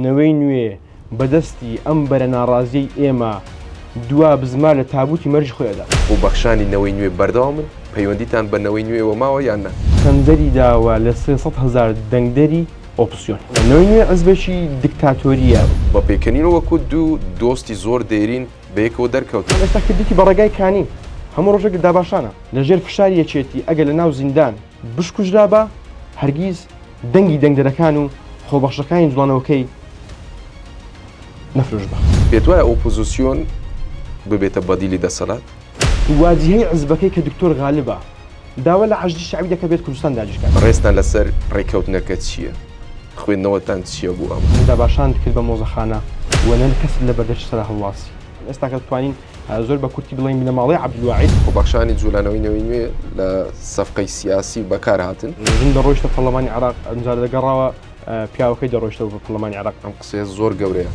نەوەی نوێ بە دەستی ئەم بەرە ناڕازیەی ئێمە دوا بزمار لە تابوتی مەرگی خۆی ئەدات. خۆبەخشانی نەوەی نوێ بەردەوامن؟ پەیوەندیتان بە نەوەی نوێوە ماوە یان نا؟ خەنجەری داوە لە 300 هەزار دەنگدەری ئۆپسیۆن. نەوەی نوێ حزبێکی دکتاتۆرییە. بە پێکەنین وەکو دوو دۆستی زۆر دێرین بەیەکەوە دەرکەوتن. ئێستا کردیتی بە ڕێگای کانی هەموو ڕۆژێک لە داباشانە. لە ژێر فشاری یەکێتی ئەگەر لە ناو زیندان بشکوژرابا هەرگیز دەنگی دەنگدەرەکان و خۆبەخشەکانی جوڵانەوەکەی نەفرۆشبا. پێتوایە ئۆپۆزسیۆن ببێتە بەدیلی دەسەلات؟ واجیهەی عزبەکەی کە دکتۆر غالبە داوا لە حەشدی شەعبی دەکات بێت کوردستان داگیرکات. ڕێزتان لەسەر ڕێککەوتنەکە چییە؟ خوێندنەوەتان چییە بۆ ئەمە؟ نە داباشانت کرد بە مۆزەخانە و نە کەست لە بەردەشت سەرا هەڵواسی. ئێستاکە دەتوانین زۆر بە کورتی بڵێین بنەماڵەی عەبدولواحید. خۆبەخشانی جوولانەوەی نەوەی نوێ لە سەفقەی سیاسی بەکار هاتن. ژن دەڕۆیشتە پەڕلەمانی عێراق ئەمجارە دەگەڕاوە پیاوەکەی دەڕۆیشتەوە بە پەڕلەمانی عێراق. ئەم قسەیە زۆر گەورەیە.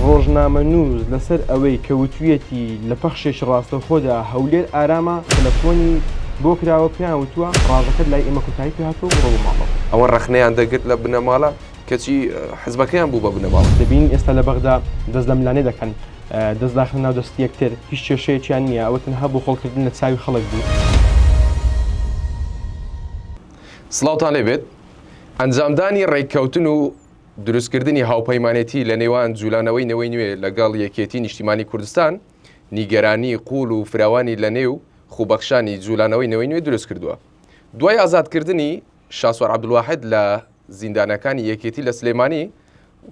ڕۆژنامەنووس لەسەر ئەوەی کە وتویەتی لە پەخشێکی ڕاستەوخۆدا هەولێر ئارامە تەلەفۆنی بۆ کراوە پێیان وتووە ڕاژەکەت لای ئێمە کۆتایی پێهاتووە بڕۆ بۆ ماڵەوە. ئەوان ڕەخنەیان دەگرت لە بنەماڵە کەچی حزبەکەیان بوو بە بنەماڵە. دەبینین ئێستا لە بەغدا دەست لە ملانێ دەکەن. دەست داخنە ناو دەستی یەکتر هیچ کێشەیەکیان نییە ئەوە تەنها بۆ خۆڵکردن لە چاوی خەڵک بوو. سڵاوتان لێبێت ئەنجامدانی ڕێککەوتن و دروستکردنی هاوپەیمانێتی لە نێوان جولانەوەی نەوەی نوێ لەگەڵ یەکێتی نیشتیمانی کوردستان نیگەرانی قوڵ و فراوانی لە نێو خوبەخشانی جولانەوەی نەوەی نوێ دروست کردووە دوای ئازادکردنی شاسوار عەبدولواحید لە زیندانەکانی یەکێتی لە سلێمانی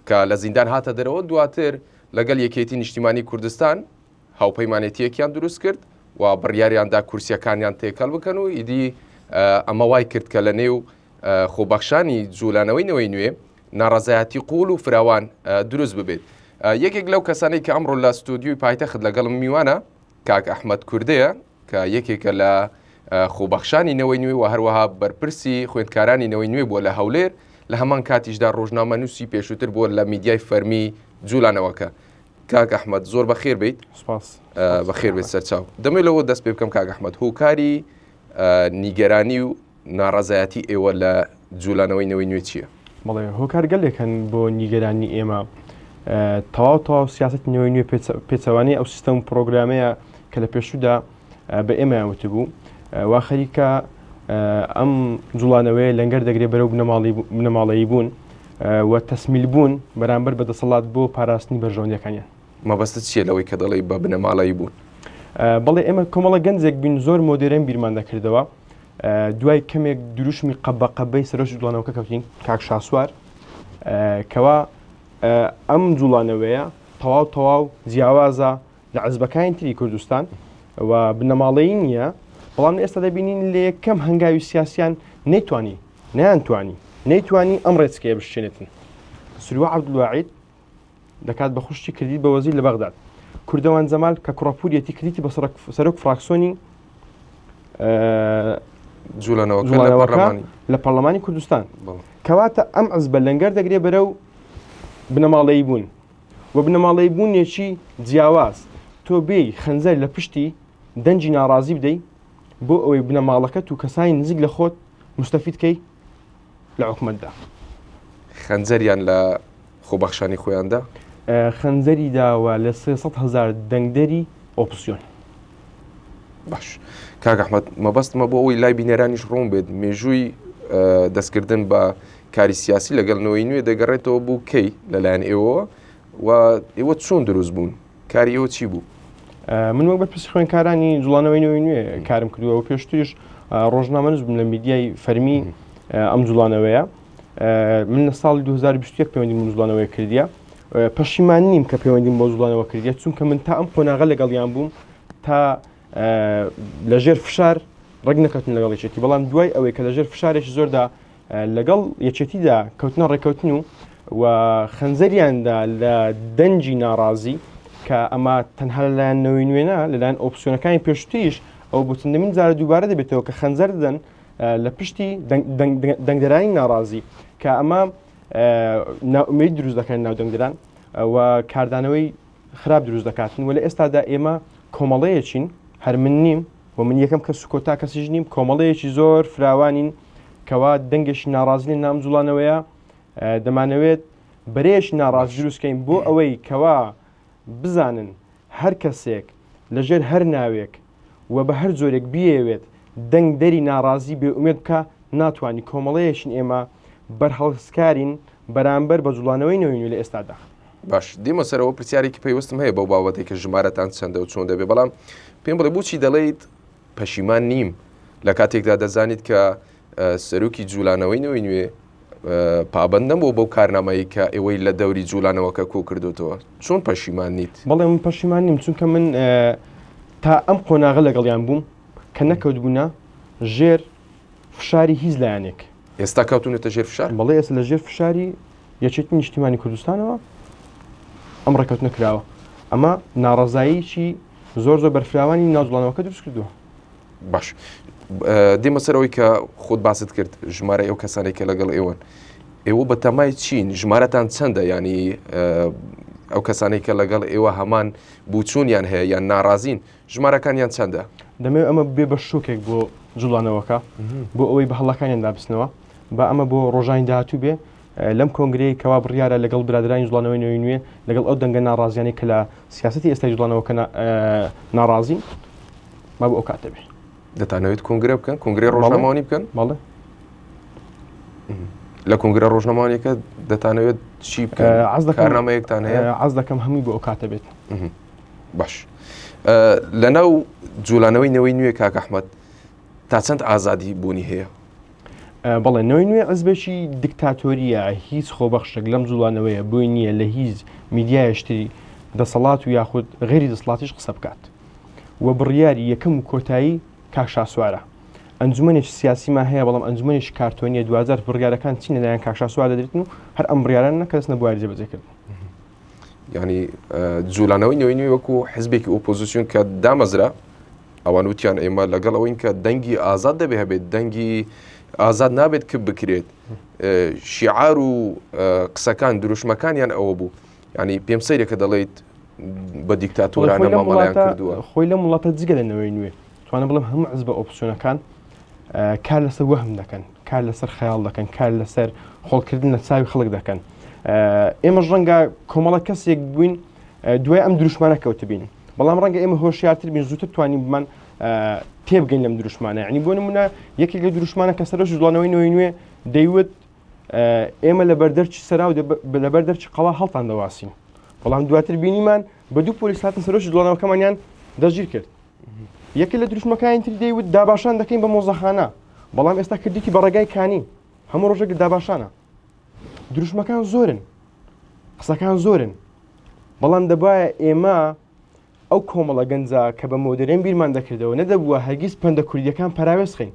کە لە زیندان هاتە دەرەوە دواتر لەگەڵ یەکێتی نیشتیمانی کوردستان هاوپەیمانێتیەکیان دروست کرد و بڕیاریاندا کورسیەکانیان تێکەڵ بکەن و ئیدی ئەمە وای کرد کە لە نێو خۆبەخشانی جوولانەوەی نەوەی نوێ ناڕەزایەتی قوڵ و فراوان دروست ببێت. یەکێک لەو کەسانەی کە ئەمڕۆ لە ستۆدیۆی پایتەخت لەگەڵم میوانە کاک ئەحمەد کوردەیە کە یەکێکە لە خۆبەخشانی نەوەی نوێ و هەروەها بەرپرسی خوێندکارانی نەوەی نوێ بووە لە هەولێر، لە هەمان کاتیشدا ڕۆژنامەنووسی پێشووتر بووە لە میدیای فەرمی جوولانەوەکە. کاک ئەحمەد زۆر بەخێر بیت. سپاس. بەخێر بێت سەرچاو. دەمەوێت لەوە دەست پێ بکەم کاک ئەحمەد هۆکاری نیگەرانی و ناڕەزایەتی ئێوە لە جوولانەوەی نەوەی نوێ چییە؟ بەڵێ هۆکار گەلێک هەن بۆ نیگەرانی ئێمە. تەواو تەواو سیاسەتی نەوەی نوێ پێچەوانەی ئەو سیستەم و پرۆگرامەیە کە لە پێشوودا بە ئێمەیان وتبوو وا خەریکە ئەم جوڵانەوەیە لەنگەر دەگرێت بەرەو بنەماڵەیی بوون و تەسمیل بوون بەرامبەر بە دەسەڵات بۆ پاراستنی بەرژەوەندیەکانیان. مەبەستت چییە لەوەی کە دەڵێی بە بنەماڵەیی بوون؟ بەڵێ ئێمە کۆمەڵە گەنجێک بین زۆر مۆدێرن بیرمان دەکردەوە دوای کەمێک دروشمی قەبە قەبەی سەرۆکی جوڵانەوەکە کەوتین کاک شاسوار کەوا ئەم جوڵانەوەیە تەواو تەواو جیاوازە لە عزبەکانی تری کوردستان و بنەماڵەیی نییە بەڵام ئێستا دەبینین لە یەکەم هەنگاوی سیاسیان نەیتوانی نەیانتوانی نەیتوانی ئەم ڕێچکەیە بشکێنێتن سروە عەبدولواحید دەکات بە خوشکی کردیت بە وەزیر لە بەغداد کوردەوان جەمال کە کوڕەپوریەتی کردیتی بە سەرۆک فراکسۆنی جوڵانەوەکە لە پەرلەمانی کوردستان کەواتە ئەم عزبە لەنگەر دەگرێ بەرەو بنەماڵەی بوون و بنەماڵەی بوونێکی جیاواز تۆ بێی خەنجەر لە پشتی دەنگی ناڕازی بدەی بۆ ئەوەی بنەماڵەکەت و کەسانی نزیک لە خۆت مستەفید کەی لە حکومەتدا. خەنجەریان لە خۆبەخشانی خۆیاندا؟ خەنجەری داوە لە 300 هەزار دەنگدەری ئۆپسیۆن. باش کاک ئەحمەد مەبەستمە بۆ ئەوەی لای بینەرانیش ڕوون بێت مێژووی دەستکردن بە کاری سیاسی لەگەڵ نەوەی نوێ دەگەڕێتەوە بوو کەی لەلایەن ئێوەوە و ئێوە چۆن دروست بوون کاری ئێوە چی بوو؟ من وەک بەرپرسی خوێندکارانی جوڵانەوەی نەوەی نوێ کارم کردووە و پێشتریش ڕۆژنامەنووس بووم لە میدیای فەرمی ئەم جوڵانەوەیە من لە ساڵی 2021 پەیوەندیم بۆ جوڵانەوەی کردیە پەشیمان نیم کە پەیوەندیم بۆ جوڵانەوە کردیە چونکە من تا ئەم قۆناغە لەگەڵیان بووم تا لەژێر فشار ڕێک نەکەوتن لەگەڵ یەکێتی بەڵام دوای ئەوەی کە لەژێر فشارێکی زۆردا لەگەڵ یەکێتیدا کەوتنە ڕێککەوتن و و خەنجەریاندا لە دەنگی ناڕازی کە ئەمە تەنها لەلایەن نەوەی نوێنە لەلایەن ئۆپسیۆنەکانی پێشتریش ئەو بۆ چەندەمین جارە دووبارە دەبێتەوە کە خەنجەر دەدەن لە پشتی دەنگدەرانی ناڕازی کە ئەمە نائومێدی دروست دەکەن ناو دەنگدەران و کاردانەوەی خراپ دروست دەکاتن و لە ئێستادا ئێمە کۆمەڵەیەکین هەر من نیم و من یەکەم کەس و کۆتا کەسیش نیم کۆمەڵەیەکی زۆر فراوانین کەوا دەنگێکی ناڕازی لە نام جوڵانەوەیە دەمانەوێت بەرەیەکی ناڕازی دروست کەین بۆ ئەوەی کەوا بزانن هەر کەسێک لە ژێر هەر ناوێک و بە هەر جۆرێک بیەوێت دەنگ دەری ناڕازی بێ ئومێد بکا ناتوانی کۆمەڵەیەکین ئێمە بەرهەڵستکارین بەرامبەر بە جوڵانەوەی نەوەی نوێ لە ئێستادا. باش دێمە سەرەوە پرسیارێکی پەیوەستم هەیە بەو بابەتەی کە ژمارەتان چەندە و چۆن دەبێ بەڵام پێم بڵێ بۆچی دەڵێیت پەشیمان نیم لە کاتێکدا دەزانیت کە سەرۆکی جوولانەوەی نەوەی نوێ پابند نەبوو بەو کارنامەیە کە ئێوەی لە دەوری جوولانەوەکە کۆ کردوتەوە چۆن پەشیمان نیت؟ بەڵێ من پەشیمان نیم چونکە من تا ئەم قۆناغە لەگەڵیان بووم کە نەکەوت بوونە ژێر فشاری هیچ لایەنێک. ئێستا کەوتونەتە ژێر فشار؟ بەڵێ ئێستا لە ژێر فشاری یەکێتی نیشتیمانی کوردستانەوە ئەم ڕێکەوتنە کراوە. ئەمە ناڕەزاییکی زۆر زۆر بەرفراوانی ناو جوڵانەوەکە دروست کردووە. باش دێمە سەر ئەوەی کە خۆت باست کرد ژمارەی ئەو کەسانەی کە لەگەڵ ئێوەن ئێوە بە تەمای چین ژمارەتان چەندە ینی ئەو کەسانەی کە لەگەڵ ئێوە هەمان بوچوونیان هەیە یان ناڕازین ژمارەکانیان چەندە؟ دەمەوێت ئەمە ببێ بە شۆکێک بۆ جوڵانەوەکە بۆ ئەوەی بە هەڵەکانیاندا بچنەوە با ئەمە بۆ ڕۆژانی داهاتوو بێ لەم کۆنگرەیە کەوا بڕیارە لەگەڵ برادرانی جوڵانەوەی نەوەی نوێ لەگەڵ ئەو دەنگە ناڕازیانەی کە لە سیاسەتی ئێستای جوڵانەوەکە ناڕازین با بۆ ئەو کاتە بێ. دەتانەوێت کۆنگرە بکەن کۆنگرەی ڕۆژنامەوانی بکەن؟ بەڵێ. لە کۆنگرە ڕۆژنامەوانیەکە دەتانەوێت چی بکەن؟ کارنامەیەکتان هەیە؟ عەز دەکەم هەمووی بۆ ئەو کاتە بێت. باش لەناو جوولانەوەی نەوەی نوێ کاک ئەحمد تا چەند ئازادی بوونی هەیە؟ بەڵێ نەوەی نوێ عزبێکی دیکتاتۆریە هیچ خۆبەخشێک لەم جوڵانەوەیە بۆی نییە لە هیچ میدیایشتری دەسەڵات و یاخود غێری دەسەڵاتیش قسە بکات و بڕیاری یەکەم و کۆتایی کاک شاسوارە ئەنجومەنێکی سیاسیمان هەیە بەڵام ئەنجومەنێکی کارتۆنیە دواجار بڕیارەکان چین لەلایەن کاک شاسوار دەدرێتن و هەر ئەم بڕیارانە کە دەچنە بواری جێبەجێکردن. ینی جوولانەوەی نوێی نوێ وەکو حزبێکی ئۆپۆزیسیۆن کە دامەزرا ئەوان وتیان ئێمە لەگەڵ ئەوەین کە دەنگی ئازاد دەبێ هەبێت دەنگی ئازاد نابێت کە بکرێت شیعار و قسەکان دروشمەکانیان ئەوە بوو ینی پێم سەیرە کە دەڵێیت بە دیکتاتۆرانە مامەڵەیان کردووە خۆی لەم وڵاتە جگە لە نەوەی نوێ توانم بڵێم هەموو حزبە ئۆپسیۆنەکان کار لەسەر وەهم دەکەن کار لەسەر خەیاڵ دەکەن کار لەسەر خۆڵکردن لە چاوی خەڵک دەکەن ئێمەش ڕەنگە کۆمەڵە کەسێک بووین دوای ئەم دروشمانە کەوتبین بەڵام ڕەنگە ئێمە هۆشیارتر بین زووتر توانین بمان تێبگەین لەم دروشمانە ینی بۆ نمونە یەکێک لە دروشمانە کە سەرۆکی جوڵانەوەی نەوەی نوێ دەیوت ئێمە لە بەردەرچی سەراو لەبەر دەرچی قەڵا هەڵتان دەواسین بەڵام دواتر بینیمان بە دوو پۆلیس هاتن سەرۆکی جوڵانەوەکەمانیان دەستگیر کرد یەکێ لە دروشمەکانی تری دەیوت داباشان دەکەین بە مۆزەخانە بەڵام ئێستا کردیتی بە ڕێگای کانی هەموو ڕۆژێک لە داباشانە دروشمەکان زۆرن قسەکان زۆرن بەڵام دەبایە ئێمە ئەو کۆمەڵە گەنجە کە بە مۆدرێن بیرمان دەکردەوە نەدەبووە هەرگیز پەندە کوردیەکان پەراوێز خەین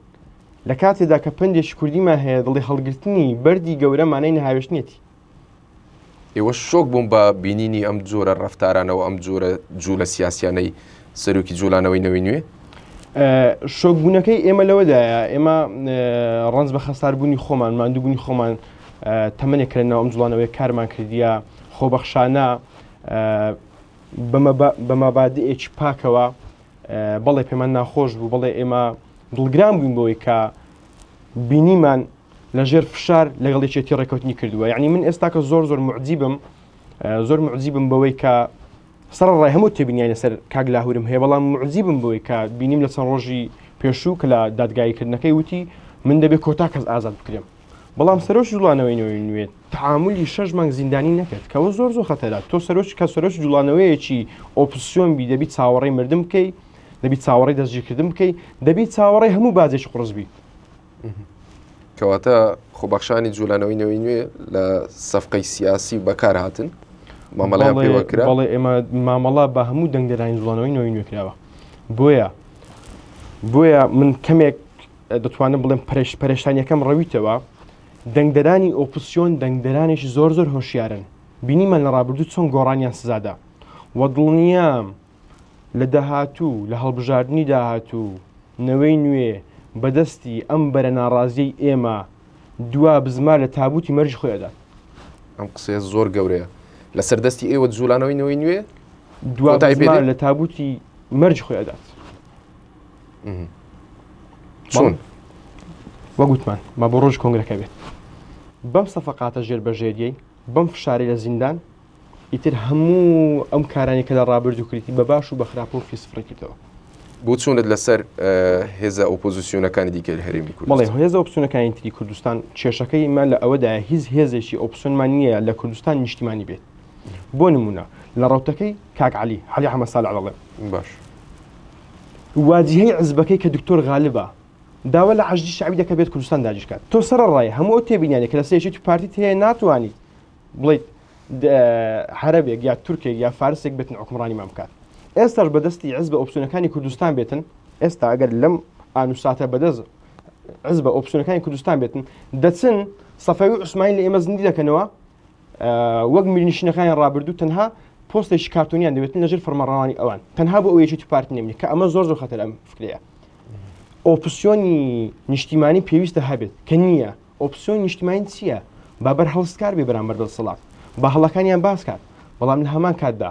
لە کاتێدا کە پەندێکی کوردیمان هەیە دڵی هەڵگرتنی بەردی گەورە مانای نەهاوێشتنیەتی. ئێوە شۆک بوون بە بینینی ئەم جۆرە ڕەفتارانە و ئەم جۆرە جوولە سیاسیانەی سەرۆکی جوولانەوەی نەوەی نوێ؟ شۆکبوونەکەی ئێمە لەوەدایە ئێمە ڕەنج بە خەساربوونی خۆمان ماندووبوونی خۆمان تەمەنێک لە ناو ئەم جوڵانەوەی کارمان کردیە خۆبەخشانە بە مەبادئێکی پاکەوە بەڵێ پێمان ناخۆش بوو بەڵێ ئێمە دڵگران بووین بەوەی کە بینیمان لە ژێر فشار لەگەڵ یەکێتی ڕێکەوتنی کردووە یعنی من ئێستاکە زۆر زۆر معجیبم زۆر معجیبم بەوەی کە سەرەڕای هەموو تێبینیان لەسەر کاک لاهورم هەیە بەڵام معجیبم بەوەی کە بینیم لە چەند ڕۆژی پێشوو کە لە دادگاییکردنەکەی وتی من دەبێت کۆتا کەس ئازاد بکرێم بەڵام سەرۆکی جوڵانەوەی نەوەی نوێ تعاملی شەش مانگ زیندانی نەکرد کەەوە زۆر زۆر خەتەرە تۆ سەرۆکی کە سەرۆکی جوڵانەوەیەکی ئۆپسیۆن بی دەبی چاوەڕێی مردن بکەی دەبی چاوەڕێی دەستگیرکردن بکەی دەبی چاوەڕێی هەموو باجێکی قوڕس بی کەواتە خۆبەخشانی جوولانەوەی نەوەی نوێ لە سەفقەی سیاسی بەکار هاتن مامەڵەیان پێوە کرا بەڵێ ئێمە مامەڵە بە هەموو دەنگدەرانی جوڵانەوەی نەوەی نوێ کراوە بۆیە بۆیە من کەمێک دەتوانم بڵێم پەرش پەرێشانیەکەم ڕەویتەوە دەنگدەرانی ئۆپسیۆن دەنگدەرانێکی زۆر زۆر هۆشیارن بینیمان لە ڕابردوو چۆن گۆڕانیان سزادا و دڵنیام لە داهاتوو، لە هەڵبژاردنی داهاتوو، نەوەی نوێ بە دەستی ئەم بەرە ناڕازیەی ئێمە دوا بزمار لە تابوتی مەرگی خۆی ئەدات. ئەم قسەیە زۆر گەورەیە. لەسەر دەستی ئێوە جوولانەوەی نەوەی نوێ دوا بزمار لە تابوتی مەرگی خۆی ئەدات. چۆن؟ وەک وتمان با بۆ ڕۆژی کۆنگرەکە بێت. بەم سەفەقاتە ژێر بە ژێریەی. بەم فشارەی لە زیندان ئیتر هەموو ئەم کارانی کە لە ڕابردوو کردی بە باش و بە خراپە و فیسفڕی کردەوە. بۆچوونت لەسەر هێزە ئۆپۆزیسیۆنەکانی دیکە لە هەرێمی کوردستان؟ بەڵێ هێزە ئۆپسیۆنەکانی تری کوردستان کێشەکەی ئمە لە ئەوەدایە هیچ هێزێکی ئۆپسیۆنمان نییە لە کوردستان نیشتیمانی بێت. بۆ نمونە لە ڕەوتەکەی کاک عەلی، عەلی حەمە سالع دەڵێم. باش. واجیهەی عزبەکەی کە دکتۆر غالبە داوا لە حەشدی شەعبی دەکات بێت کوردستان داگیرکات. تۆ سەرەڕای هەموو ئەو تێبینیانەی کە لەسەر یەکێتی و پارتیت هەیە ناتوانیت بڵێیت عەرەبێک یا تورکێک یا فارسێک بێتن حکومڕانیمان بکات. ئێستاش بەدەستی عزبە ئۆپسیۆنەکانی کوردستان بێتن، ئێستا ئەگەر لەم ئان و ساتە بەدەست عزبە ئۆپسیۆنەکانی کوردستان بێتن دەچن سەفەوی عوسمانی لە ئێمە زیندی دەکەنەوە وەک میرنشینەکانی ڕابردوو تەنها پۆستێکی کارتۆنیان دەوێتن لەژێر فەرمانڕەوانی ئەوان تەنها بۆ ئەوەیەکی تو پارتی نەمێنێت کە ئەمە زۆر زۆر خەتەر ئەم فکرەیە ئۆپسیۆنی نیشتیمانی پێویستە هەبێت کە نییە ئۆپسیۆنی نیشتیمانی چییە با بەر هەڵستکار بێ بەرامبەر دەسەڵات با هەڵەکانیان باس کات بەڵام لە هەمان کاتدا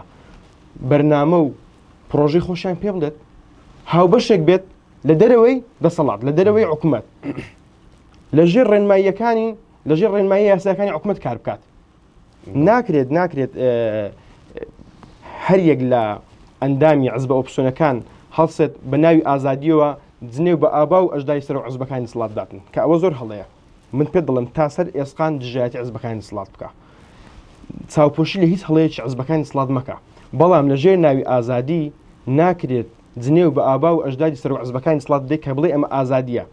بەرنامە و پرۆژەی خۆشیان پێ بڵێت هاوبەشێک بێت لە دەرەوەی دەسەڵات لە دەرەوەی حکوومەت لە ژێر ڕێنماییەکانی لە ژێر ڕێنمایی یاساکانی حکومەت کار بکات ناکرێت ناکرێت هەر یەک لە ئەندامی عزبە ئۆپسیۆنەکان هەڵسێت بە ناوی ئازادیەوە جنێو بە ئابا و ئەژدای سەر عزبەکانی سڵات داتن کە ئەوە زۆر هەڵەیە من پێ دەڵێم تا سەر ئێسقان دژایەتی عزبەکانی سڵات بکە چاوپۆشی لە هیچ هەڵەیەکی عزبەکانی سڵات مەکە بەڵام لە ژێر ناوی ئازادی ناکرێت جنێو بە ئابا و ئەژدادی سەرۆک عزبەکانی سڵات بدەیت کە بڵێ ئەمە ئازادیە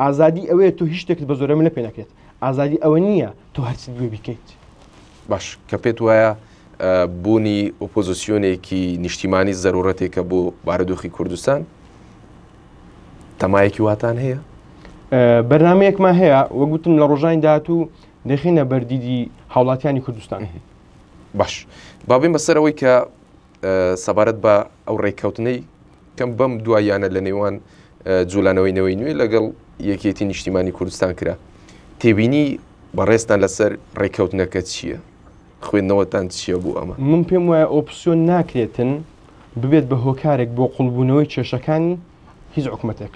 ئازادی ئەوەیە تۆ هیچ شتێکت بە زۆرە ملە پێ نەکرێت ئازادی ئەوە نییە تۆ هەرچیت بوێ بیکەیت. باش کە پێت وایە بوونی ئۆپۆزیسیۆنێکی نیشتیمانی زەرورەتێکە بۆ بارودۆخی کوردستان تەمایەکی واتان هەیە؟ بەرنمەیەکمان هەیە وەگوتم لە ڕۆژانی داهاتوو دەخینە بەردیدی هاوڵاتیانی کوردستان. باش بابین بەسەرەوەی کە سەبارەت بە ئەو ڕێککەوتنەی کەم بەم دواییانە لە نێوان جوولانەوەی نەوەی نوێ لەگەڵ یەکێتی نیشتیمانی کوردستان کرا تێبینی بەڕێزتان لەسەر ڕێککەوتنەکە چییە؟ خوێندنەوەتان چییە بۆ ئەمە؟ من پێم وایە ئۆپسیۆن ناکرێتن ببێت بە هۆکارێک بۆ قوڵبوونەوەی کێشەکانی هیچ حکومەتێک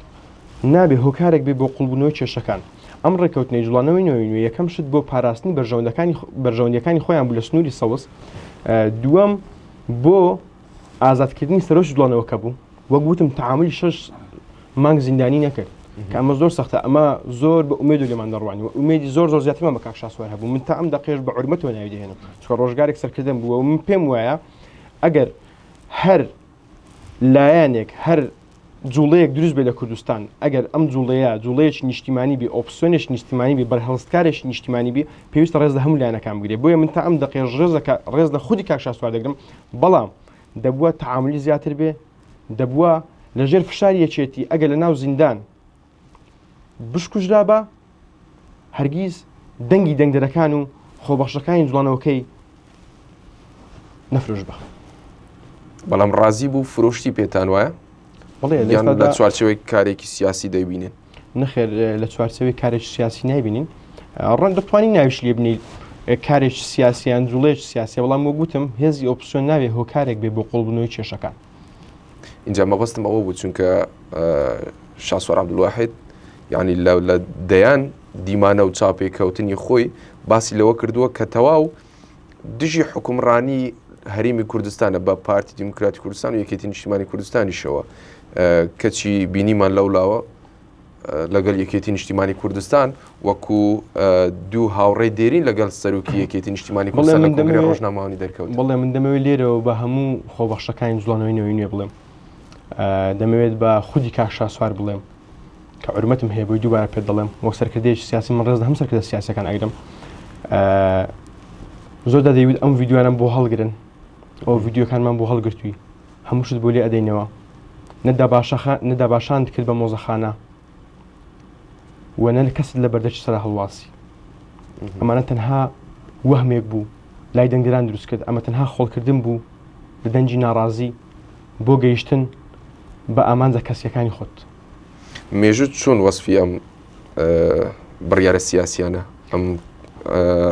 نابێ هۆکارێک بێ بۆ قوڵبوونەوەی کێشەکان ئەم ڕێککەوتنەی جوڵانەوەی نەوەی نوێ یەکەم شت بۆ پاراستنی بەرژەوەندەکانی بەرژەوەندیەکانی خۆیان بوو لە سنووری سەوز دووەم بۆ ئازادکردنی سەرۆکی جوڵانەوەکە بوو وەک وتم تەعاملی شەش مانگ زیندانی نەکرد کە ئەمە زۆر سەختە ئەمە زۆر بە ئومێد و لێمان دەڕوانی و ئومێدی زۆر زۆر زیاترمان بە کاک شاسوار هەبوو من تا ئەم دەقێش بە عورمەتەوە ناوی دەهێنم چونکە ڕۆژگارێک سەرکردەم بووە و من پێم وایە ئەگەر هەر لایەنێک هەر جوڵەیەک دروست بێت لە کوردستان ئەگەر ئەم جوڵەیە جوڵەیەکی نیشتیمانی بێ ئۆپسیۆنێکی نیشتیمانی بێ بەرهەڵستکارێکی نیشتیمانی بێ پێویستە ڕێز لە هەموو لایەنەکان بگرێت بۆیە من تا ئەم دەقێش ڕێزەکە ڕێز لە خودی کاک شاسوار دەگرم بەڵام دەبووە تەعامولی زیاتر بێ دەبووە لەژێر فشاری یەکێتی ئەگەر لە ناو زیندان بشکوژرابا هەرگیز دەنگی دەنگدەرەکان و خۆبەخشەکانی جوڵانەوەکەی نەفرۆشبا. بەڵام ڕازی بوو فرۆشتی پێتان وایە؟ بەڵێ یان لە چوارچێوەی کارێکی سیاسی دەیبینن؟ نەخێر لە چوارچێوەی کارێکی سیاسی نایبینین ڕەنگ دەتوانین ناویش لێ بنێین کارێکی سیاسیان جوڵەیەکی سیاسی بەڵام وەک وتم هێزی ئۆپسیۆن ناوێ هۆکارێک بێ بۆ قوڵبوونەوەی کێشەکان. اینجا مەبەستم ئەوە بوو چونکە شاسوار عەبدولواحید یعنی لە دەیان دیمانە و چاپێکەوتنی خۆی باسی لەوە کردووە کە تەواو دژی حکومڕانی هەرێمی کوردستانە بە پارتی دیموکراتی کوردستان و یەکێتی نیشتیمانی کوردستانیشەوە کەچی بینیمان لەولاوە لەگەڵ یەکێتی نیشتیمانی کوردستان وەکو دوو هاوڕێی دێرین لەگەڵ سەرۆکی یەکێتی نیشتیمانی کوردستان لە کۆنگرەی ڕۆژنامەوانی دەرکەوت. بەڵێ من دەمەوێت لێرەوە بە هەموو خۆبەخشەکانی جوڵانەوەی نەوەی نوێ بڵێم دەمەوێت بە خودی کاک شاسوار بڵێم کە عورمەتم هەیە بۆی دووبارە پێت دەڵێم وەک سەرکردەیەکی سیاسی من ڕێز لە هەموو سەرکردە سیاسەکان ئەگرم زۆر دا دەیوت ئەم ڤیدیۆیانەم بۆ هەڵگرن ئەو ڤیدیۆکانمان بۆ هەڵگرتووی هەموو شت بۆ لێ ئەدەینەوە نە داباشەخە نە داباشاند کرد بە مۆزەخانە و نە کەست لە بەردەکی سەرا هەڵواسی ئەمانە تەنها وەهمێک بوو لای دەنگدەران دروست کرد ئەمە تەنها خۆڵکردن بوو لە دەنگی ناڕازی بۆ گەیشتن بە ئامانجە کەسیەکانی خۆت. مێژوو چۆن وەسفی ئەم بڕیارە سیاسیانە ئەم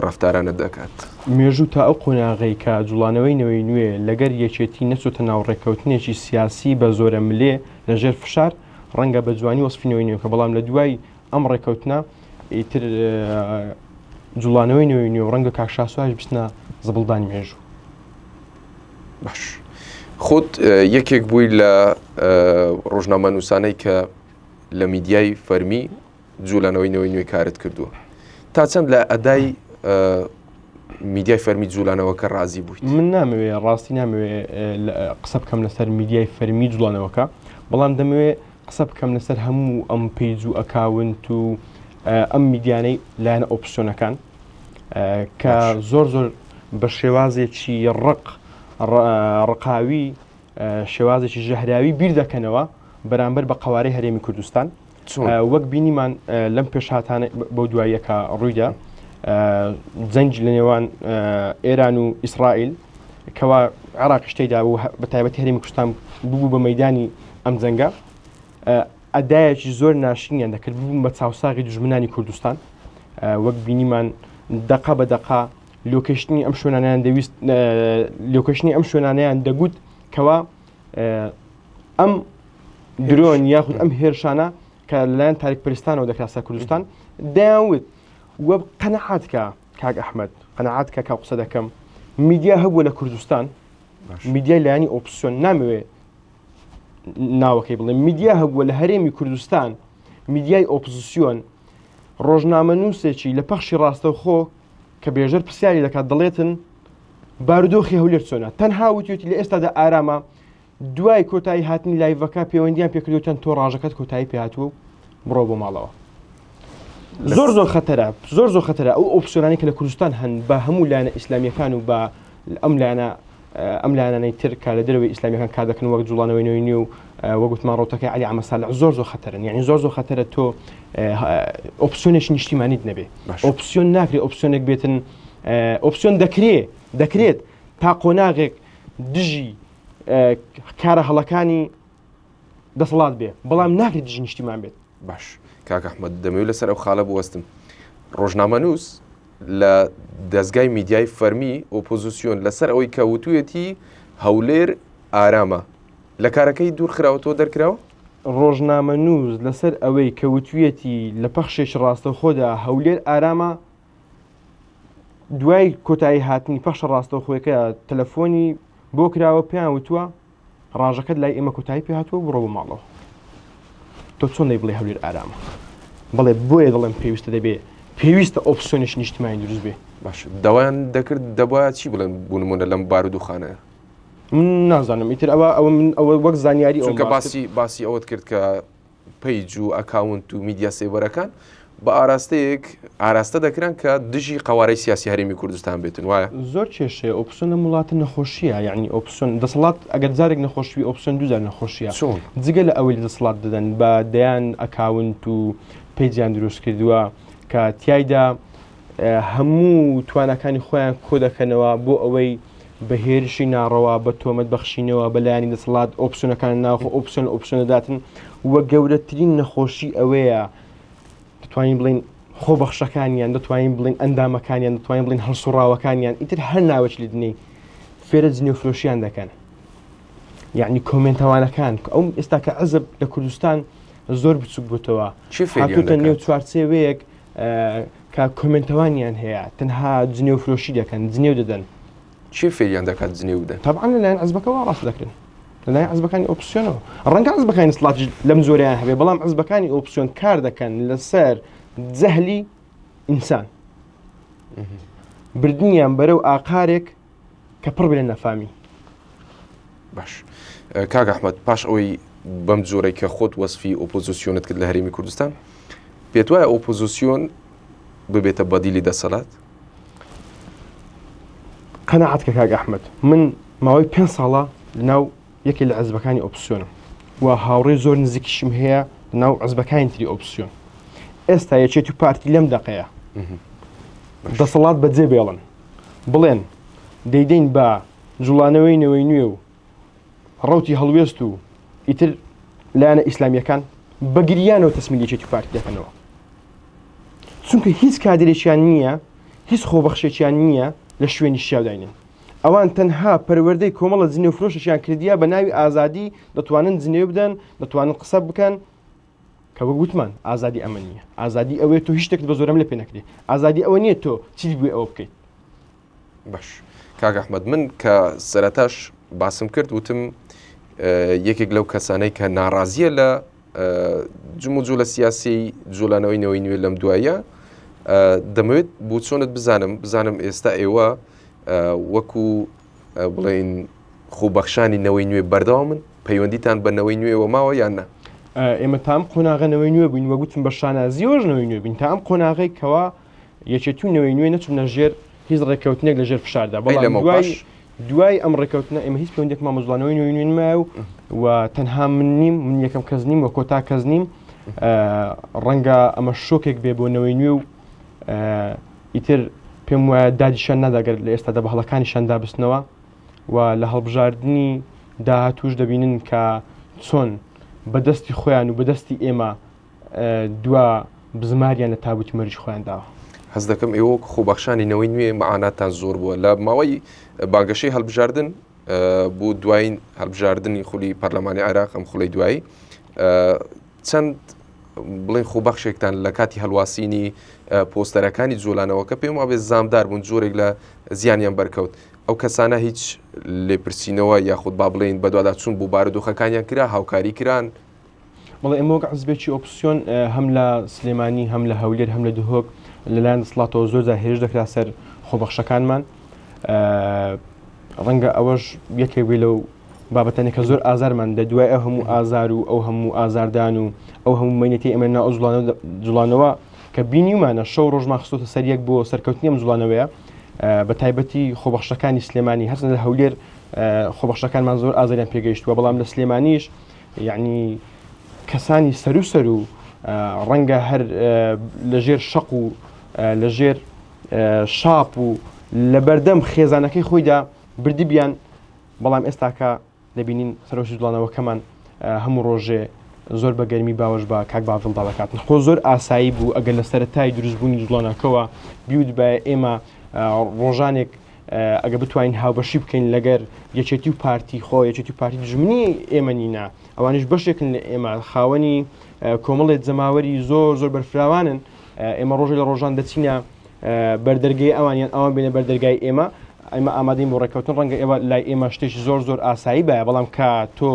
ڕەفتارانە دەکات؟ مێژوو تا ئەو قۆناغەی کە جوڵانەوەی نەوەی نوێ لەگەر یەکێتی نەچۆتە ناو ڕێککەوتنێکی سیاسی بە زۆرە ملێ لە ژێر فشار، ڕەنگە بە جوانی وەسفی نەوەی نوێ بکە، بەڵام لە دوای ئەم ڕێککەوتنە ئیتر جوڵانەوەی نەوەی نوێ و ڕەنگە کاک شاسوایش بچنە زبڵدانی مێژوو. باش خۆت یەکێک بووی لە ڕۆژنامەنووسانەی کە لە میدیای فەرمی جوولانەوەی نەوەی نوێ کارت کردووە تا چەند لە ئەدای میدیای فەرمی جوولانەوەکە ڕازی بوویت؟ من نامەوێ ڕاستی نامەوێ قسە بکەم لەسەر میدیای فەرمی جوڵانەوەکە بەڵام دەمەوێ قسە بکەم لەسەر هەموو ئەم page و account و ئەم میدیانەی لایەنە ئۆپسیۆنەکان کە زۆر زۆر بە شێوازێکی ڕق ڕقاوی شێوازێکی ژەهراوی بیر دەکەنەوە بەرامبەر بە قەوارەی هەرێمی کوردستان وەک بینیمان لەم پێشهاتانە بەو دواییەکە ڕوویدا جەنگ لە نێوان ئێران و ئیسرائیل کەوا عراقیش تێدا بوو بە تایبەتی هەرێمی کوردستان ببوو بە مەدانی ئەم جەنگە ئەدایەکی زۆر ناشرینیان دەکرد ببوون بە چاوساغی دژمنانی کوردستان وەک بینیمان دەقە بە دەقە location ی ئەم شوێنانیان دەویست location ی ئەم شوێنانیان دەگوت کەوا ئەم درۆن یاخود ئەم هێرشانە کە لەلایەن تاریک پرستانەوە دەکرا سەر کوردستان دەیانوت وە قەنەعات کە کاک ئەحمد قەنەعات کە کا قسە دەکەم میدیا هەبوو لە کوردستان میدیای لایەنی ئۆپسیۆن نامەوێ ناوەکەی بڵێ میدیا هەبووە لە هەرێمی کوردستان میدیای ئۆپزیسیۆن ڕۆژنامە نووسێکی لە پەخشی ڕاستەوخۆ کە بێژەر پرسیاری دەکات دەڵێتن بارودۆخی هەولێر چۆنە تەنها وتوێتی لە ئێستادا ئارامە دوای کۆتایی هاتنی live ەکە پەیوەندیان پێکردوتەن تۆ ڕاژەکەت کۆتایی پێهاتووە و بڕۆ بۆ ماڵەوە زۆر زۆر خەتەرە زۆر زۆر خەتەرە ئەو ئۆپسیۆنانی کە لە کوردستان هەن بە هەموو لایەنە ئیسلامیەکان و بە ئەم لایەنە ئەم لایەنانەی تر کە لە دەرەوەی ئیسلامیەکان کار دەکەن وەک جوڵانەوەی نوێی نوێ و وەک وتمان ڕەوتەکەی عەلی عەمە سالح زۆر زۆر خەتەرن یعنی زۆر زۆر خەتەرە تۆ ئۆپسیۆنێکی نیشتیمانیت نەبێ ئۆپسیۆن ناکرێ ئۆپسیۆنێک بێتن ئۆپسیۆن دەکرێ دەکرێت تا قۆناغێک دژی کارە هەڵەکانی دەسەڵات بێ بەڵام ناکرێت دژی نیشتیمان بێت. باش کاک ئەحمەد دەمەوێت لەسەر ئەو خاڵە بوەستم ڕۆژنامەنووس لە دەزگای میدیای فەرمی ئۆپۆزیسیۆن لەسەر ئەوەی کە وتوویەتی هەولێر ئارامە لە کارەکەی دوور خراوەتەوە دەرکراوە؟ ڕۆژنامەنووس لەسەر ئەوەی کە وتوویەتی لە پەخشێکی ڕاستەوخۆدا هەولێر ئارامە دوای کۆتایی هاتنی پەخشە ڕاستەوخۆیەکە تەلەفۆنی بۆ کراوە پێیان وتووە ڕاژەکەت لای ئێمە کۆتایی پێ هاتووە بڕۆ بۆ ماڵەوە تۆ چۆن دەی بڵێ هەولێر ئارامە بڵێ بۆیە دەڵێم پێویستە دەبێ پێویستە ئۆپسیۆنێکی نیشتمانی دروست بێ باش داوایان دەکرد دەبایە چی بڵێن بۆ نمونە لەم بارودۆخانەیە من نازانم ئیتر ئەوە ئەوە من ئەوە وەک زانیاری چونکە باسی باسی ئەوەت کرد کە page و account و میدیا سێبەرەکان بە ئاراستەیەک ئاراستە دەکران کە دژی قەوارەی سیاسی هەرێمی کوردستان بێتن وایە؟ زۆر کێشەیە ئۆپسیۆن لەم وڵاتە نەخۆشیە یعنی ئۆپسیۆن دەسەڵات ئەگەر جارێک نەخۆشبی ئۆپسیۆن دووجار نەخۆشیە چۆن؟ جگە لە ئەوەی لە دەسەڵات دەدەن بە دەیان account و page یان دروست کردووە کە تیایدا هەموو تواناکانی خۆیان کۆدەکەنەوە بۆ ئەوەی بە هێرشی ناڕەوا، بە تۆمەت بەخشینەوە بە لایەنی دەسەڵات، ئۆپسیۆنەکان ناوخۆ ئۆپسیۆن لە ئۆپسیۆن دەداتن و گەورەترین نەخۆشی ئەوەیە دەتوانین بڵێین خۆبەخشەکانیان، دەتوانین بڵێین ئەندامەکانیان، دەتوانین بڵێین هەڵسوڕاوەکانیان، ئیتر هەر ناوێکی لێ دنێی فێرە جنێوفرۆشیان دەکەن. یعنی کۆمێنتەوانەکان ئەو ئێستا کە عزب لە کوردستان زۆر بچوک بووتەوە هاتوتە نێو چوارچێوەیەک کە کۆمێنتەوانیان هەیە تەنها جنێو فرۆشی دەکەن جنێو دەدەن. کێ فێریان دەکات جنێو بدەن؟ تەبعەن لەلایەن عزبەکەوە ڕاست دەکرێن لەلایەن عزبەکانی ئۆپسیۆنەوە ڕەنگە عزبەکانی سڵاتیش لەم جۆرەیان هەبێ بەڵام عزبەکانی ئۆپسیۆن کار دەکەن لەسەر جەهلی ئینسان بردنیان بەرەو ئاقارێک کە پڕ بێ لە نەفامی. باش کاک ئەحمەد پاش ئەوەی بەم جۆرەی کە خۆت وەسفی ئۆپۆزیسیۆنت کرد لە هەرێمی کوردستان پێت وایە ئۆپۆزیسیۆن ببێتە بەدیلی دەسەلات؟ قەناعەت کە کاک ئەحمەد من ماوەی پێ ساڵە لەناو یەکێ لە عزبەکانی ئۆپسیۆنم و هاوڕێ زۆر نزیکیشم هەیە ناو عزبەکانی تری ئۆپسیۆن ئێستا یەکێتی و پارتی لەم دەقەیە دەسەڵات بەجێ بێڵن بڵێن دەیدەین بە جوڵانەوەی نەوەی نوێ و ڕەوتی هەڵوێست و ئیتر لایەنە ئیسلامیەکان بە گریانەوە تەسمیل یەکێتی و پارتی دەکەنەوە چونکە هیچ کادرێکیان نییە هیچ خۆبەخشێکیان نییە لە شوێنی شیاوداینن ئەوان تەنها پەروەردەی کۆمەڵە جنێو فرۆشێکیان کردیە بە ناوی ئازادی دەتوانن جنێو بدەن دەتوانن قسە بکەن. کە وەک وتمان ئازادی ئەمە نییە ئازادی ئەوەیە تۆ هیچ شتێکت بە زۆرەملێ پێ نەکرێ ئازادی ئەوە نییە تۆ چیت بوێ ئەوە بکەیت. باش کاک ئەحمەد من کە سەرەتاش باسم کرد وتم یەکێک لەو کەسانەی کە ناڕازیە لە جموجوڵە سیاسی جوڵانەوەی نەوەی نوێ لەم دوایە دەمەوێت بۆ چۆنت بزانم بزانم ئێستا ئێوە وەکو بڵێن خۆبەخشانی نەوەی نوێ بەردەوامن پەیوەندیتان بە نەوەی نوێوە ماوە یان نا؟ ئێمە تا ئەم قۆناغە نەوەی نوێ بووین وەگوتم بە شانازیەوەش نەوەی نوێ بووین تا ئەم قۆناغەی کەوا یەکێتی و نەوەی نوێ نەچوونە ژێر هیچ ڕێککەوتنێک لە ژێر فشاردا بەڵام دوای دوای ئەم ڕێککەوتنە ئێمە هیچ پەیوەندێکمان بە جوڵانەوەی نوێی نوێ نمایە و و تەنها من نیم من یەکەم کەس نیم و کۆتا کەس نیم ڕەنگە ئەمە شۆکێک بێ بۆ نەوەی نوێ و ئیتر پێم وایە دادیشان ناداگەر لە ئێستادا بە هەڵەکانیشاندا بستنەوە و لە هەڵبژاردنی داهاتوش دەبینن کە چۆن بەدەستی خۆیان و بەدەستی ئێمە دوا بزماریان لە تابوتی مەرگی خۆیان داوە. هەست دەکەم ئێوە وەک خۆبەخشانی نەوەی نوێ مەعاناتتان زۆر بووە لە ماوەی بانگەشەی هەڵبژاردن بۆ دوایین هەڵبژاردنی خولی پەرلەمانی عێراق ئەم خولەی دوایی چەند بڵێن خۆبەخشێکتان لە کاتی هەڵواسینی پۆستەرەکانی جۆلانەوەکە پێم وابێ زامدار بوون جۆرێک لە زیانیان بەرکەوت ئەو کەسانە هیچ لێپرسینەوە یاخود با بڵێین بەدواداچوون بۆ بارودۆخەکانیان کرا هاوکاری کران بەڵێ ئێمە وەک حزبێکی ئۆپسیۆن هەم لە سلێمانی هەم لە هەولێر هەم لە دهۆک لەلایەن دەسەڵاتەوە زۆر جار هێرش دەکرا سەر خۆبەخشەکانمان ڕەنگە ئەوەش یەکێک بێ لەو بابەتانێک کە زۆر ئازارمان دە دوای ئەو هەموو ئازار و ئەو هەموو ئازاردان و ئەو هەموو مەینەتی ئێمە ناو جوڵانەوە کە بینیومانە شەو ڕۆژمان خستۆتە سەر یەک بۆ سەرکەوتنی ئەم جوڵانەوەیە بە تایبەتی خۆبەخشەکانی سلێمانی هەرچەندە لە هەولێر خۆبەخشەکانمان زۆر ئازاریان پێگەیشتووە بەڵام لە سلێمانیش یەعنی کەسانی سەرو سەرو ڕەنگە هەر لەژێر شەق و لەژێر شاپ و لەبەردەم خێزانەکەی خۆیدا بردبیان بەڵام ئێستاکە دەبینین سەرۆکی جوڵانەوەکەمان هەموو ڕۆژێ زۆر بە گەرمی باوەش بە کاک باڤڵدا دەکات خۆ زۆر ئاسایی بوو ئەگەر لە سەرەتای دروستبوونی جوڵانەکەوە بیوتبایە ئێمە ڕۆژانێک ئەگە بتوانین هاوبەشی بکەین لەگەر یەکێتی و پارتی خۆ یەکێتی و پارتی دژمنی ئێمە نینە ئەوانیش بەشێکن لە ئێمە خاوەنی کۆمەڵێک جەماوەری زۆر زۆر بەرفراوانن ئێمە ڕۆژێ لە ڕۆژان دەچینە بەردەرگەی ئەوان یان ئەوان بێنە بەردەرگای ئێمە ئێمە ئامادەین بۆ ڕێککەوتن ڕەنگە ئێوە لای ئێمە شتێکی زۆر زۆر ئاسایی باە بەڵام کە تۆ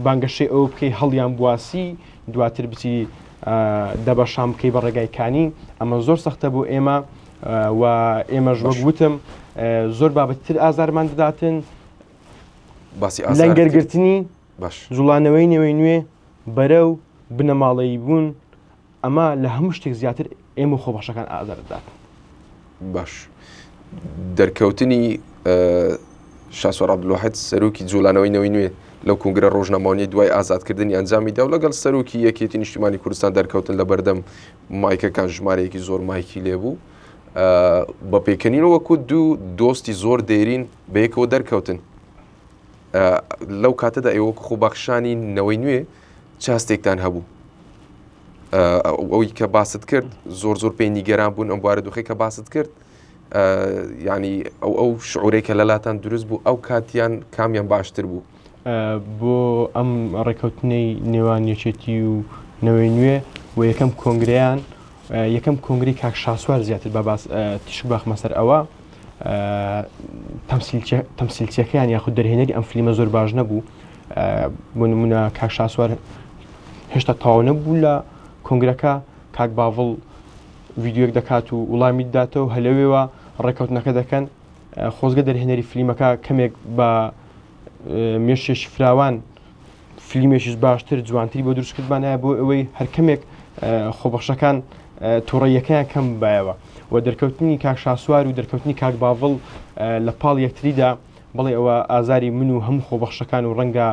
بانگەشەی ئەو بکەی هەڵیان بواسی دواتر بچی دەبەشان بکەی بە ڕێگای کانی ئەمە زۆر سەختە بۆ ئێمە و ئێمەش وەک وتم زۆر بابەتتر ئازارمان دەداتن باسی لەنگەرگرتنی باش جوڵانەوەی نەوەی نوێ بەرەو بنەماڵەیی بوون ئەمە لە هەموو شتێک زیاتر ئێمە خۆبەخشەکان ئازار دەدات. باش دەرکەوتنی شاسوار عەبدولواحید سەرۆکی جوڵانەوەی نەوەی نوێ لەو کۆنگرە ڕۆژنامەوانیەی دوای ئازادکردنی ئەنجامی دا و لەگەڵ سەرۆکی یەکێتی نیشتیمانی کوردستان دەرکەوتن لە بەردەم مایکەکان ژمارەیەکی زۆر مایکی لێبوو بە پێکەنینەوە وەکو دوو دۆستی زۆر دێرین بەیەکەوە دەرکەوتن لەو کاتەدا ئێوە وەکو خۆبەخشانی نەوەی نوێ چ هەستێکتان هەبوو ئەوەی کە باست کرد زۆر زۆر پێی نیگەران بوون ئەم بارە دۆخی کە باست کرد ینی ئەو ئەو شعورەی کە لەلاتان دروست بوو ئەو کاتیان کامیان باشتر بوو بۆ ئەم ڕێککەوتنەی نێوان یەکێتی و نەوەی نوێ و یەکەم کۆنگرەیان یەکەم کۆنگری کاک شاسوار زیاتر بە باس تیشک باخمە سەر ئەوە تەمسیلچیەکەیان یاخود دەرهێنەری ئەم فلیمە زۆر باش نەبوو بۆ نمونە کاک شاسوار هێشتا تەواو نەبوو لە کۆنگرەکە کاک باڤڵ ڤیدیۆیەک دەکات و وڵامی داتەوە هەلەوێوە ڕێککەوتنەکە دەکەن خۆزگە دەرهێنەری فلیمەکە کەمێک بە مێشێکی فراوان فلیمێکیش باشتر جوانتری بۆ دروست کردبانایە بۆ ئەوەی هەر کەمێک خۆبەخشەکان تووڕەیەکەیان کەم بایەوە و دەرکەوتنی کاک شاسوار و دەرکەوتنی کاک باڤڵ لە پاڵ یەکتریدا بەڵێ ئەوە ئازاری من و هەموو خۆبەخشەکان و ڕەنگە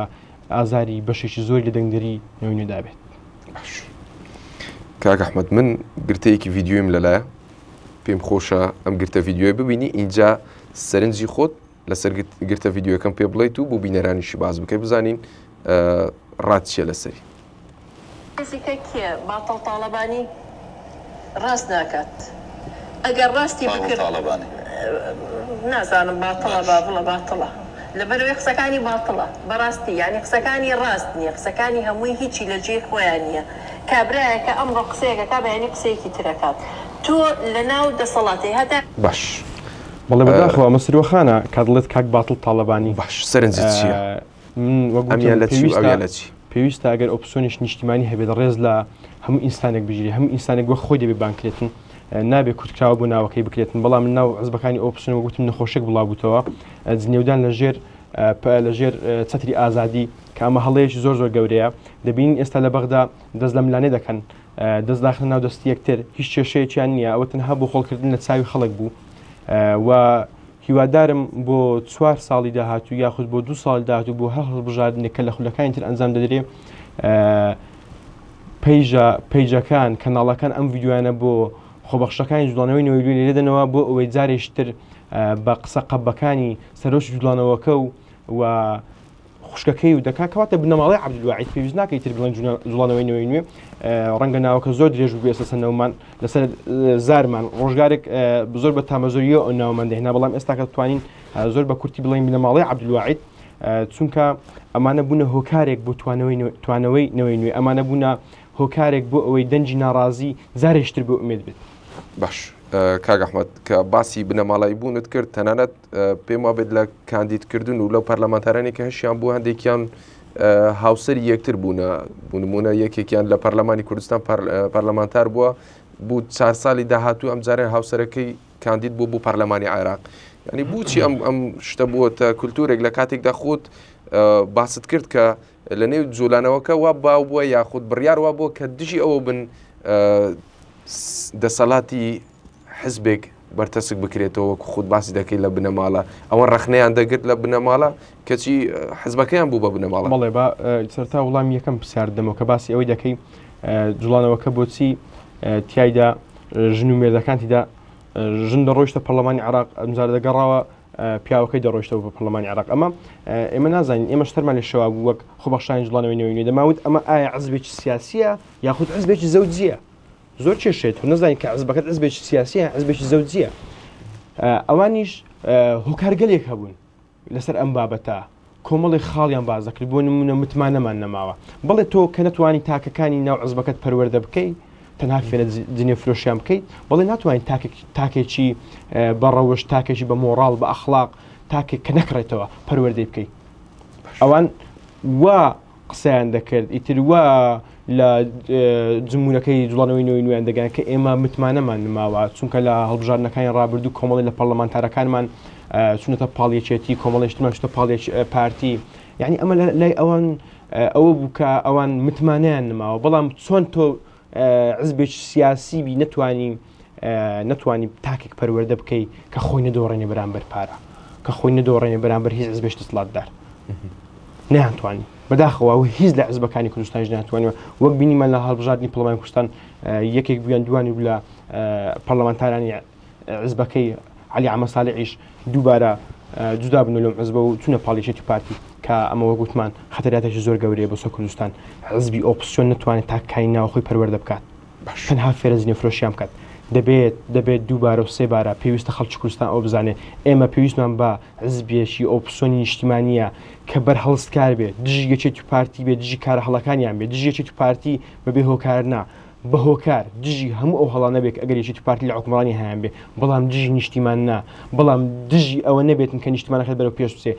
ئازاری بەشێکی زۆری لە دەنگدەری نەوەی نوێدا بێت. باش کاک ئەحمەد من گرتەیەکی ڤیدیۆیم لەلایە پێم خۆشە ئەم گرتە ڤیدیۆی ببینی ئینجا سەرنجی خۆت لەسەر گرتە ڤیدیۆکەم پێ بڵیت و بۆ بینەرانیشی باس بکەی بزانین ڕات چییە لەسەری. نزیکە کێ باتڵ تاڵەبانی ڕاست ناکات ئەگەر ڕاستی بکرد نازانم باتڵە باڤڵە باتڵە. لەبەرئەوەی قسەکانی باتڵە بەڕاستی یانی قسەکانی ڕاست نیە قسەکانی هەمووی هیچی لە جێی خۆیان نیە کابرایەکە ئەمڕۆ قسەیەک ئەکا بەیانی قسەیەکی تر ئەکات تۆ لەناو دەسەڵاتی هەتا باش. بەڵێ بەداخەوە ئەمە سروەخانە کە دەڵێت کاک باتڵ تاڵەبانی. باش سەرنجت چییە؟ من وەک وتم ئەمیان لە چی و پێویستە ئەویان لە چی؟ پێویستە ئەگەر ئۆپسیۆنیش نیشتیمانی هەبێت ڕێز لە هەموو ئینسانێک بگیرێت هەموو ئینسانێک وەک خۆی دەبێت بانگ کرێتن نابێت کورتکراوە بۆ ناوەکەی بکرێتن بەڵام ناو حزبەکانی ئۆپسیۆن وەک وتم نەخۆشێک بڵاو بووتەوە جنێودان لە ژێر لە ژێر چەتری ئازادی کە ئەمە هەڵەیەکی زۆر زۆر گەورەیە دەبینین ئێستا لە بەغدا دەست لە ملانێ دەکەن دەست داخنە ناو دەستی یەکتر هیچ کێشەیەکیان نییە ئەوە تەنها بۆ خۆڵکردن لە چاوی خەڵک بوو و هیوادارم بۆ چوار ساڵی داهاتوو یاخود بۆ دوو ساڵی داهاتوو بۆ هەر هەڵبژاردنێک کە لە خولەکانی تر ئەنجام دەدرێ پەیژە پەیجەکان کەناڵەکان ئەم ڤیدیۆیانە بۆ خۆبەخشەکانی جوڵانەوەی نەوەی نوێ لێدەنەوە بۆ ئەوەی جارێکی تر بە قسە قەبەکانی سەرۆکی جوڵانەوەکە و و خوشکەکەی و دەکات کەواتە بنەماڵەی عەبدولواحید پێویست ناکەی تر بڵێن جوڵانەوەی نەوەی نوێ ڕەنگە ناوەکە زۆر درێژ بوو ئێستا نەومان لەسەر زارمان ڕۆژگارێک زۆر بە تامەزۆریەوە ئەو ناومان دەهێنا بەڵام ئێستا کە توانین زۆر بە کورتی بڵێن بنەماڵەی عەبدولواحید چونکە ئەمانە بوونە هۆکارێک بۆ توانەوەی توانەوەی نەوەی نوێ ئەمانە بوونە هۆکارێک بۆ ئەوەی دەنگی ناڕازی جارێکتر بۆ ئومێد بێت. باش کاک ئەحمەد کە باسی بنەماڵایی بوونت کرد تەنانەت پێم وابێت لە کاندیدکردن و لەو پەرلەمانتارانی کە هەشیان بوو هەندێکیان هاوسەری یەکتر بوونە بوو نمونە یەکێکیان لە پەرلەمانی کوردستان پەرلەمانتار بووە بوو چار ساڵی داهاتوو ئەم جارێ هاوسەرەکەی کاندید بوو بۆ پەرلەمانی عێراق ینی بچی ئەم ئەم شتە بووەتە کولتورێک لە کاتێکدا خۆت باست کرد کە لە نێو جوولانەوەکە وا باو بووە یاخود بڕیار وا بووە کە دژی ئەوە بن دەسەڵاتی حزبێک بەرتەسک بکرێتەوە وەکو خۆت باسی دەکەی لە بنەماڵە ئەوە ڕەخنەیان دەگرت لە بنەماڵە کەچی حزبەکەیان بوو بە بنەماڵە. بەڵێ با سەرتا وڵامی یەکەم پرسیار دەمەوە کە باسی ئەوەی دەکەی جوڵانەوەکە بۆچی تیایدا ژن و مێردەکان تیدا ژن دەڕۆیشتە پەرلەمانی عراق ئەمجار دەگەڕاوە پیاوەکەی دەڕۆیشتەوە بە پەرلەمانی عراق ئەمە ئێمە نازانین ئێمە شتەرمان لە شەوا بوو وەک خۆبەخشانی جوڵانەوەی نەوەی نوێ دەماوت ئەمە ئایا عزبێکی سیاسیە یاخود عزبێکی زەوجیە زۆر کێشەیە تۆ نەزانین کە عزبەکەت عزبێکی سیاسیە عزبێکی زەوجیە ئەوانیش هۆکارگەلێک هەبوون لەسەر ئەم بابەتە کۆمەڵی خاڵیان باز دەکرد بۆ نمونە متمانەمان نەماوە بەڵێ تۆ کە نەتوانی تاکەکانی ناو عزبەکەت پەروەردە بکەیت تەنها فێرە جنێ فرۆشیان بکەیت بەڵێ ناتوانین تاکێکی بە ڕەوش تاکێکی بە مۆڕاڵ بە ئەخلاق تاکێک کە نەکڕێتەوە پەروەردەی بکەیت ئەوان وا قسەیان دەکرد، ئیتر وا لە جموورەکەی جوڵانەوەی نەوەی نوێیان دەگەیان کە ئێمە متمانەمان نماوە، چونکە لە هەڵبژاردنەکانی ڕابردوو کۆمەڵی لە پەرلەمانتارەکانمان چونەتە پاڵ یەکێتی، کۆمەڵێکی ترمان چووتە پاڵ پارتی، یعنی ئەمە لای ئەوان ئەوە بوو کە ئەوان متمانەیان نماوە، بەڵام چۆن تۆ حزبێکی سیاسی بی نەتوانی نەتوانی تاکێک پەروەردە بکەی کە خۆی نەدۆڕێنێ بەرامبەر پارە کە خۆی نەدۆڕێنێ بەرامبەر هیچ حزبێکی دەسەڵاتدار نەیانتوانی بەداخەوە و هیچ لە حزبەکانی کوردستانیش ناتوانیوە وەک بینیمان لە هەڵبژاردنی پەرلەمانی کوردستان یەکێک بوویان دوانی بوو لە پەرلەمانتارانی حزبەکەی عەلی عەمە سالعیش دووبارە جودا بن لەم حزبە و چونە پاڵ یەکێتی پارتی کە ئەمە وەک وتمان خەتەراتێکی زۆر گەورەیە بۆ سەر کوردستان حزبی ئۆپسیۆن نتوانێت تاککانی ناوخۆی پەروەردە بکات تەنها فێرە جنێو فرۆشیان بکات دەبێت دەبێت دووبارە و سێبارە پێویستە خەڵکی کوردستان ئەوە بزانێت ئێمە پێویستمان بە حزبێکی ئۆپسیۆنی نیشتیمانییە کە بەرهەڵستکار بێت دژی یەکێتی و پارتی بێت دژی کارە هەڵەکانیان بێت دژی یەکێتی و پارتی بەبێ هۆکار نا بە هۆکار دژی هەموو ئەو هەڵانە بێت کە ئەگەر یەکێتی و پارتی لە حوکمڕانی هەیان بێ بەڵام دژی نیشتیمان نا بەڵام دژی ئەوە نەبێتن کە نیشتیمانەکەت بەرەو پێش بچێ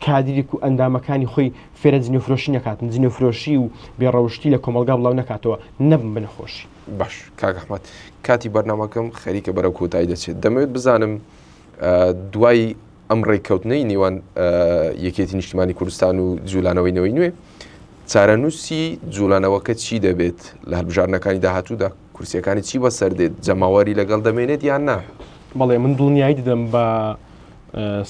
کادیرێک و ئەندامەکانی خۆی فێرە جنێوفرۆشی نەکاتن جنێوفرۆشی و بێ ڕەوشتی لە کۆمەڵگا بڵاو نەکاتەوە نەبن بە نەخۆشی. باش کاک ئەحمەد کاتی بەرنامەکەم خەریکە بەرەو کۆتایی دەچێت دەمەوێت بزانم دوای ئەم ڕێککەوتنەی نێوان یەکێتی نیشتیمانی کوردستان و جوولانەوەی نەوەی نوێ چارەنووسی جوولانەوەکە چی دەبێت لە هەلبژاردنەکانی داهاتوودا کورسیەکانی چی بەسەر دێت جەماوەری لەگەڵ دەمێنێت یان نا؟ بەڵێ من دڵنیایی دەدەم بە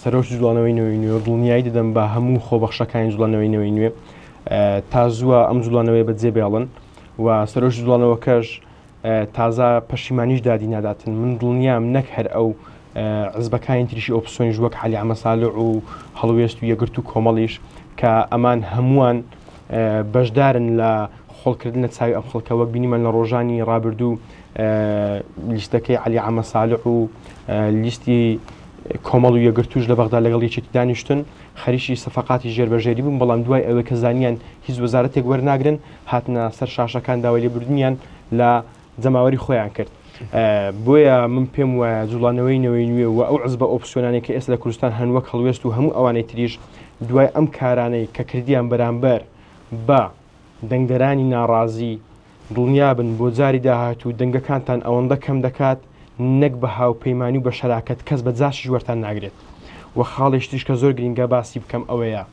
سەرۆکی جوڵانەوەی نەوەی نوێ و دڵنیایی دەدەم بە هەموو خۆبەخشەکانی جوڵانەوەی نەوەی نوێ تا زووە ئەم جوڵانەوەی بەجێ بێڵن و سەرۆکی جوڵانەوەکەش تازە پەشیمانیش دادی ناداتن من دڵنیام نەک هەر ئەو عزبەکانی تریشی ئۆپسیۆنیش وەک عەلی عەمە سالع و هەڵوێست و یەکگرتوو و کۆمەڵیش کە ئەمان هەمووان بەشدارن لە خۆڵکردن لە چاوی ئەم خەڵکە وەک بینیمان لە ڕۆژانی ڕابردوو لیستەکەی عەلی عەمە سالع و لیستی کۆمەڵ و یەکگرتووش لە بەغدا لەگەڵ یەکێتی دانیشتن، خەریکی سەفەقاتی ژێربەژێری بوون، بەڵام دوای ئەوەی کە زانیان هیچ وەزارەتێک وەرناگرن، هاتنە سەر شاشەکان داوای لێبوردنیان لە جەماوەری خۆیان کرد. بۆیە من پێم وایە جوڵانەوەی نەوەی نوێ و ئەو عزبە ئۆپسیۆنانەی کە ئێستا لە کوردستان هەن وەک هەڵوێست و هەموو ئەوانەی تریش دوای ئەم کارانەی کە کردیان بەرامبەر بە دەنگدەرانی ناڕازی دڵنیابن بۆ جاری داهاتوو دەنگەکانتان ئەوەندە کەم دەکات نەک بە هاوپەیمانی و بە شەراکەت کەس بە جاشیش وەرتان ناگرێت وە خاڵێکی تریش کە زۆر گرینگە باسی بکەم ئەوەیە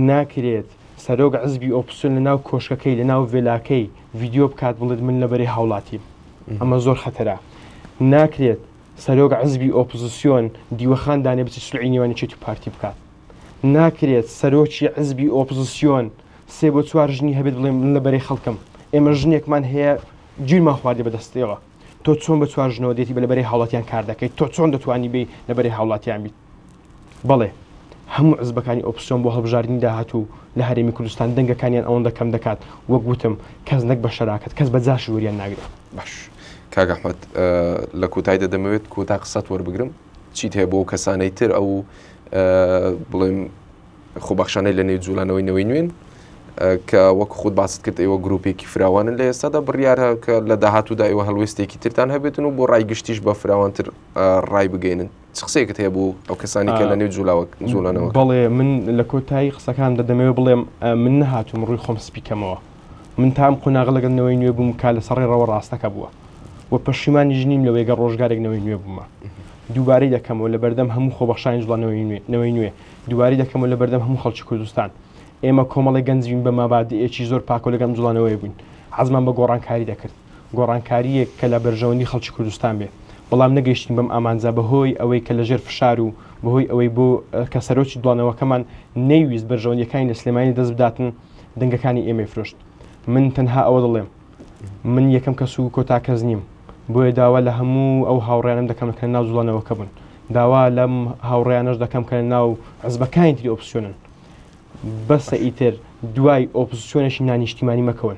ناکرێت سەرۆک عزبی ئۆپسیۆن لە ناو کۆشکەکەی لە ناو ڤێلاکەی ڤیدیۆ بکات بڵێت من لە بەرەی هاوڵاتیم ئەمە زۆر خەتەرە ناکرێت سەرۆک عزبی ئۆپزسیۆن دیوەخان دانێ بچێت سولعی نێوان یەکێتی و پارتی بکات ناکرێت سەرۆکی عزبی ئۆپزسیۆن سێ بۆ چوار ژنی هەبێت بڵێ من لە بەرەی خەڵکم ئێمە ژنێکمان هەیە گیرمان خواردی بەدەستەوە تۆ چۆن بە چوار ژنەوە دێتی بە لە بەرەی هاوڵاتیان کار دەکەیت تۆ چۆن دەتوانی بی لە بەرەی هاوڵاتیان بیت بەڵێ هەموو عزبەکانی ئۆپسیۆن بۆ هەڵبژاردنی داهاتوو لە هەرێمی کوردستان دەنگەکانیان ئەوەندە کەم دەکات وەک وتم کەس نەک بە شەراکەت کەس بە جاشی وەریان ناگرێت. باش کاک ئەحمەد لە کۆتاییدا دەمەوێت کۆتا قسەت وەربگرم چیت هەیە بۆ کەسانەی تر ئەو بڵێم خۆبەخشانەی لە نێو جوولانەوەی نەوەی نوێن کە وەک خۆت باست کرد ئێوە گروپێکی فراوانن لە ئێستادا بڕیارە کە لە داهاتوودا ئێوە هەڵوێستێکی ترتان هەبێتن و بۆ ڕای گشتیش بە فراوانتر ڕای بگەینن چ قسەیەکت هەیە بۆ ئەو کەسانی کە لە نێو جولاوە جوڵانەوە بەڵێ من لە کۆتایی قسەکاندا دەمەوێت بڵێم من نەهاتووم ڕووی خۆم سپی کەمەوە من تا ئەم قۆناغە لەگەڵ نەوەی نوێ بووم کا لەسەر ڕێڕەوە ڕاستەکە بووە و پەشیمانیش نیم لەوەی گەر ڕۆژگارێک نەوەی نوێ بوومە دووبارەی دەکەمەوە لە بەردەم هەموو خۆبەخشانی جوڵانەوەی نوێ نەوەی نوێ دووبارەی دەکەمەوە لە بەردەم هەموو خەڵکی کوردستان ئێمە کۆمەڵی گەنج بین بە مەبادئێکی زۆر پاکەوە لەگەڵ ئەم جوڵانەوەیە بووین حەزمان بە گۆڕانکاری دەکرد گۆڕانکارییەک کە لە بەرژەوەندی خەڵکی کوردستان بێ بەڵام نەگەیشتین بەم ئامانجە بەهۆی ئەوەی کە لەژێر فشار و بەهۆی ئەوەی بۆ کە سەرۆکی جوڵانەوەکەمان نەیویست بەرژەوەندیەکانی لە سلێمانی دەست بداتن دەنگەکانی ئێمەی فرۆشت من تەنها ئەوە دەڵێم من یەکەم کەس و کۆتا کەس نیم بۆیە داوا لە هەموو ئەو هاوڕێیانم دەکەم کە ناو جوڵانەوەکە بوون داوا لەم هاوڕێیانەش دەکەم کە ناو حزبەکانی تری ئۆپسیۆنن بەسە ئیتر دوای ئۆپزسیۆنێکی نانیشتیمانی مەکەون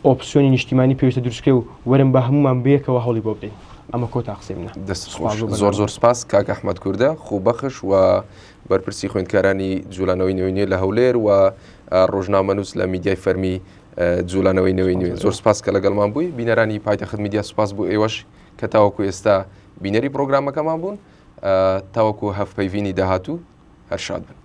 ئۆپسیۆنی نیشتیمانی پێویستە دروستکرێ و وەرن با هەموومان بەیەکەوە هەوڵی بۆ بدەین ئەمە کۆتا قسەی منە. دەست خۆش زۆر زۆر سپاس کاک ئەحمەد کوردە خۆبەخش و بەرپرسی خوێندکارانی جوولانەوەی نوێ نوێ لە هەولێر و ڕۆژنامەنووس لە میدیای فەرمی جوولانەوەی نوێی نوێ زۆر سپاس کە لەگەڵمان بووی بینەرانی پایتەخت میدیا سپاس بۆ ئێوەش کە تاوەکو ئێستا بینەری پرۆگرامەکەمان بوون تاوەکو هەڤپەیڤینی داهاتوو هەر شاد بن.